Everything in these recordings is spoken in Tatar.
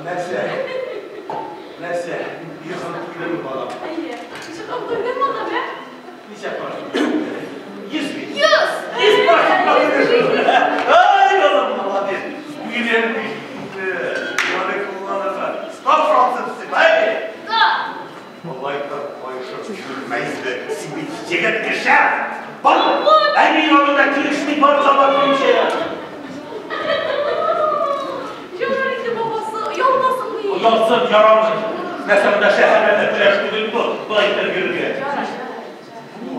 Нәрсә? Нәрсә? Йокың туйдымы, балам? Әйе. Йокым туйды, балам, ә? Ничә пар? 100 бит. 100! 100 пар. Ай, балам, молодец. Өйрәнмеш. Моны кулланырга. 100% син, әйе? Да. Болай да кайшып йөрмәйсең. Син бит егет кеше. Бар, әни янында килешми бар чаба килүче. Ярар инде, бабасы, оялмасын ни. Оялсын, ярамый. Нәрсә монда шәһәрләрдә көрәш түгел бу, болай итеп йөрергә. Ярар, ярар.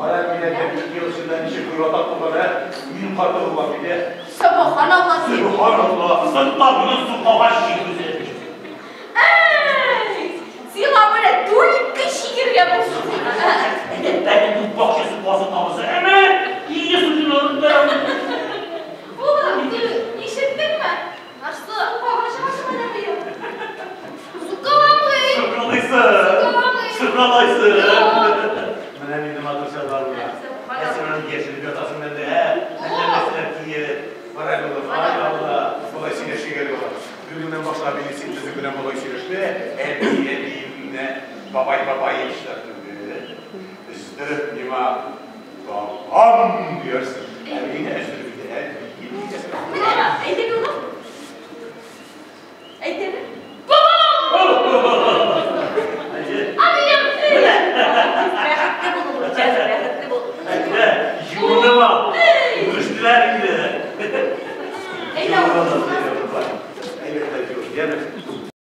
Кара, мин әйтәм, 2 ел эчендә ничек уйлатап булган, ә? Мин каты булам бит, ә? Сөбханалла син. Сөбханалла. Сыртта бүген сукага чик үзе. Әй! Сиңа менә только чигергә булсын. Әнә бакчасы казы табысы. Әнә, илле сүзен алып. Улым, ишеттеңме? Нәрсә? Сукага чыгасың әнә быел. Сукаламый. Сукалайсың. Сукалайсың. Менә минем матур чалбар була. Ә син аны яшереп ятасың әллә, ә? Әллә нәрсәләр киеп. Бар әле, улым, ай Алла. Болай сөйләшик әле, балам. Бүгеннән башлап инде син безнең белән болай сөйләшмә. Әби, әбиемне, бабай, бабай ишләр түгел. Өздереп миңа бабам диярсең.